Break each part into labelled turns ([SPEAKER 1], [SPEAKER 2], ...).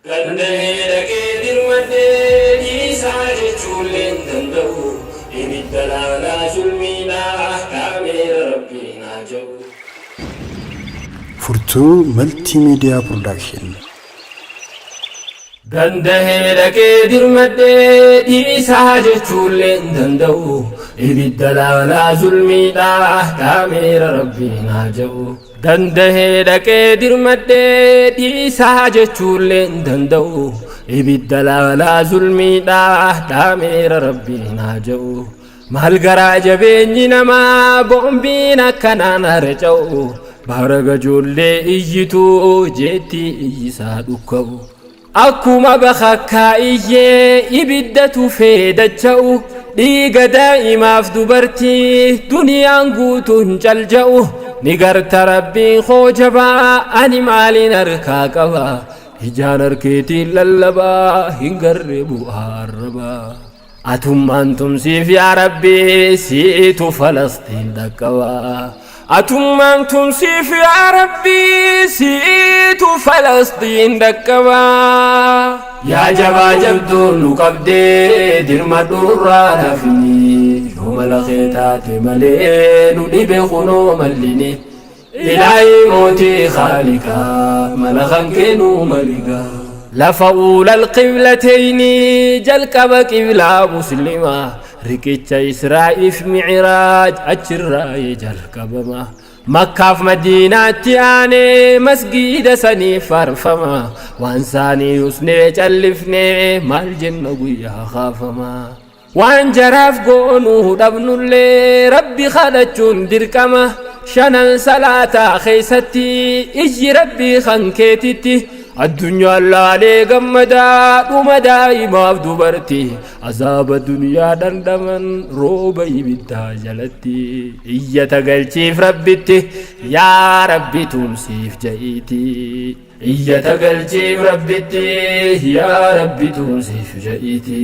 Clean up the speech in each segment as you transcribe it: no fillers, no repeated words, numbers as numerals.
[SPEAKER 1] Danda'ee dhaqee dirmadhee dhiisaa jechuullee hin danda'u. Ibidda laalaa zulmiidhaa dhaameera Rabbiin haa ja'u.
[SPEAKER 2] Furtuu Multimedia Production.
[SPEAKER 1] Danda'ee dhaqee dirmadhee dhiisaa jechuullee hin danda'u. Ibidda laalaa zulmiidhaa dhaameera Rabbiin haa ja'u. Danda'ee dhaqee dirmadhee dhiisaa jechuullee hin danda'u. Ibidda laalaa zulmiidhaa dhaameera Rabbiin haa ja'u. Maal garaa jabeenyi namaa boombiin akkanaan harca'u. Baaraga ijoollee iyyitu jeetti iyyisaa dhukka'u. Akkuma bakakkaa iyyee ibidda tufee dacha'u. Dhiiga daa'imaaf dubartii duniyaan guutuun calja'u. Ni garta Rabbiin koo jabaa ani maaliin harkaa qaba. Ijaan harkeetiin lallabaa hin garre bu'aa arrabaa. Atummaan tumsiif yaa Rabbi siitu Falastiin dhaqqaba. Atummaan tumsiif yaa Rabbi siitu Falastiin dhaqqaba. Yaa jabaa jabduu nu qabdee dirma dhurraa nafni yoo mala kee taate malee nu dhibe kunoo mallini. Ilaahii mootii Khaaliqaa mala kan kennuu maligaa. Lafa uulal qiblateyni jalqaba qiblaa muslimaa riqicha Israa'iif mi'iraaj achirraa jalqabama. Makkaaf Madiinaatti aanee masgiida saniif faarfama. Waan saanii usnee callifnee maal jenna guyyaa kaafama. Waan jaraaf goonuu dhabnullee Rabbi kadhachuun dirqama. Shanan salaataa keessatti iyyi Rabbii kan keetitti. Addunyaan laalee gammadaa dhuma daa'imaaf dubartii. Azaaba duniyaa dhandhaman rooba ibiddaa jalatti. Iyyata galchiif Rabbitti yaa Rabbi tumsiif ja'iiti. Iyyata galchiif Rabbitti yaa Rabbi tumsiif ja'iiti.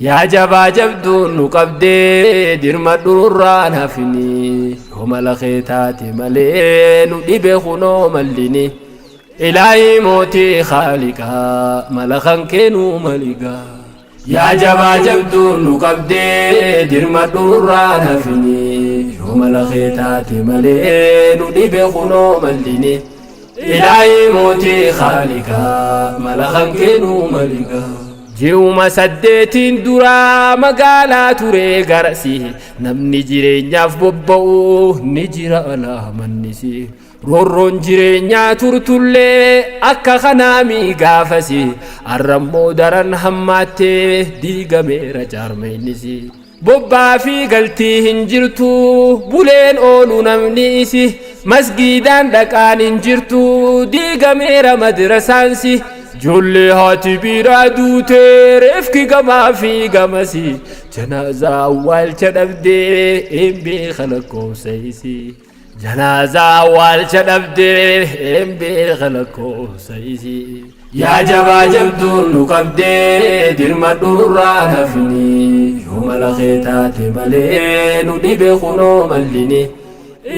[SPEAKER 1] Yaa jabaa jabduun nu qabdee dirma dhurraan hafini. Yoo mala kee taate malee nu dhibe kunoo mallini. Ilaahii mootii Khaaliqaa mala kan kennuu maligaa. Yaa jabaa jabduun nu qabdee dirma dhurraan hafini. Yoo mala kee taate malee nu dhibe kunoo mallini. Ilaahii mootii Khaaliqaa mala kan kennuu maligaa. Ji'uma 8 duraa magaalaa ture garasi namni jireenyaaf bobba'u ni jira alaa mannisi. Roorroon jireenyaa turtullee akka kanaami gaafasi arrammoo daran hammaattee diigameera jaarmeenisi. Bobbaa fi galtii hin jirtu buleen oolu namni isi masgiidaan dhaqaan hin jirtu diigameera madrasaansi. Ijoollee haati biraa duutee reefki gamaa fi gamasi janaazaa awwaalcha dhabdee een beeka lakkoofsa isi. Janaazaa awwaalcha dhabdee een beeka lakkoofsa isi. Yaa jabaa jabduun nu qabdee dirma dhurraan hafini. Yoo mala kee taate malee nu dhibe kunoo mallini.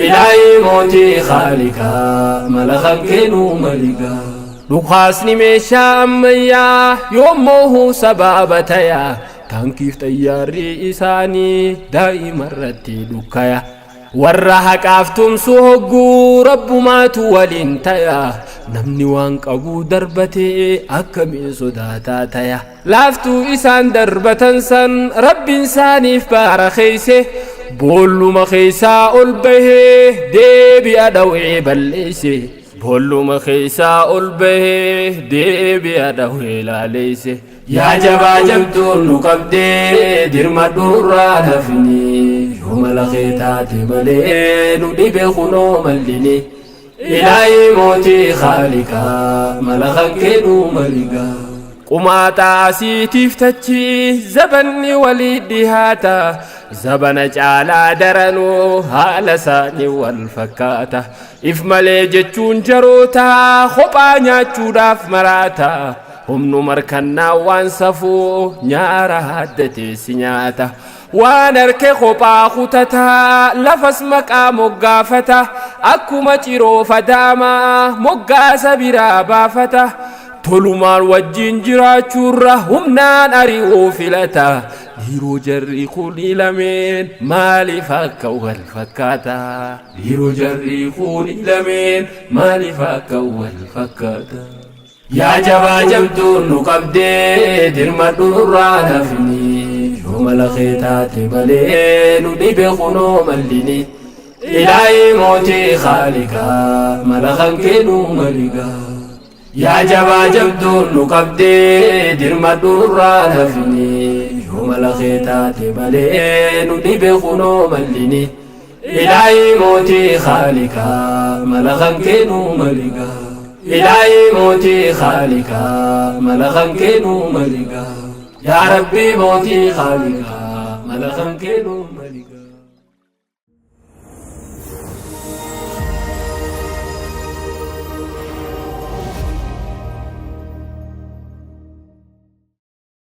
[SPEAKER 1] Ilaahii mootii Khaaliqaa mala kan kennuu maligaa. Dhukaasni meeshaa ammayyaa yommuu sababa tayaa taankiif xayyaarri isaanii daa'ima irratti dhukkaya. Warra haqaaf tumsu hogguu rabbumaatu waliin taya. Namni waan qabu darbatee akkamiin sodaataa taya. Laaftuu isaan darbatan san rabbiin isaaniif baara keeyse. Boolluma keessaa ol bahee deebi'a dhawee balleeyse. Boolluma keessaa ol bahee deebi'a dhawee laaleeyse. Yaa jabaa jabduun nu qabdee dirma dhurraan hafini. Yoo mala kee taate malee nu dhibe kunoo mallini. Ilaahii mootii Khaaliqaa mala kan kennuu maligaa. Qumaaxaa asiitiif tachi zabanni walii dhihaata. Zabana caalaa daranuu haala isaanii wal fakkaata. If malee jechuun jaroota kophaa nyaachuudhaaf maraata. Humnu markannaa waan safuu nyaara haddatee si nyaata. Waan harke kophaa kutataa lafas maqaa moggaafata. Akkuma ciroo fadaamaa moggaasa biraa baafata. Tolumaan wajjin jiraachuurra humnaan ari'uu filata. Dhiiroo jarri kuni lameen maaliif akka wal fakkaata? Dhiiroo jarri kuni lameen maaliif akka wal fakkaata? Yaa jabaa jabduun nu qabdee dirmadhu nurraa nafni, yoo mala kee taate malee nu dhibe kunoo mallini. Ilaahii mootii khaaliqaa, mala kan kennuu maligaa. Yaa jabaa jabduun nu qabdee dirmadhu nurraa nafni, yoo mala kee taate malee nu dhibe kunoo mallini. Ilaahii mootii khaaliqaa, mala kan kennuu maligaa. Ilaahii mootii khaaliqaa, mala kan kennuu maligaa. Yaa Rabbii mootii khaaliqaa, mala kan kennuu maligaa.